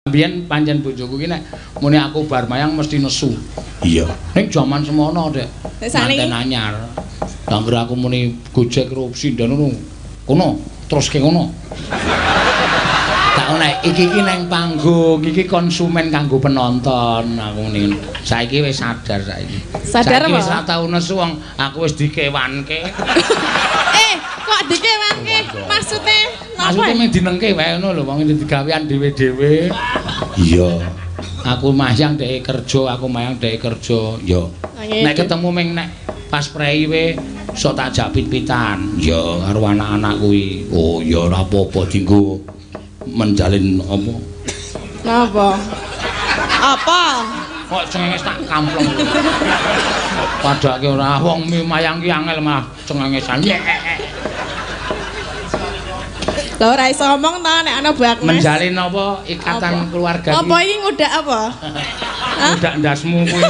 Biyen pancen bojoku ki nek muni aku bar mayang mesti nesu. Iya. Ning jaman semono, Dek. Manten anyar. Angger aku muni Gojek karo sinden ngono. Kono, teruske ngono. Tak nek iki iki nang panggung, iki konsumen kanggo penonton aku muni. Saiki wis sadar saiki. Sadar saiki apa? Wis ora tau nesu wong aku wis dikewanke. Kok dikewanke? Maksude napa? Maksude mung dinengke wae ngono lho, wong digawean dhewe-dhewe. Iya. Aku mayang dhek kerja, aku mayang dhek kerja. Ya. Nek ketemu ming nek pas prei we sok tak jak pit-pitan. Ya karo anak-anak kuwi. Oh ya ora apa-apa dienggo menjalin apa? Napa? Apa? Kok cengenges tak kampleng. Padake ora wong mayang ki angel malah cengengesan. Lha ora iso ngomong ta nek ana Bu Agnes. Menjalin apa ikatan apa? Keluarga apa iki ngudak apa? Ngudak ndasmu kuwi.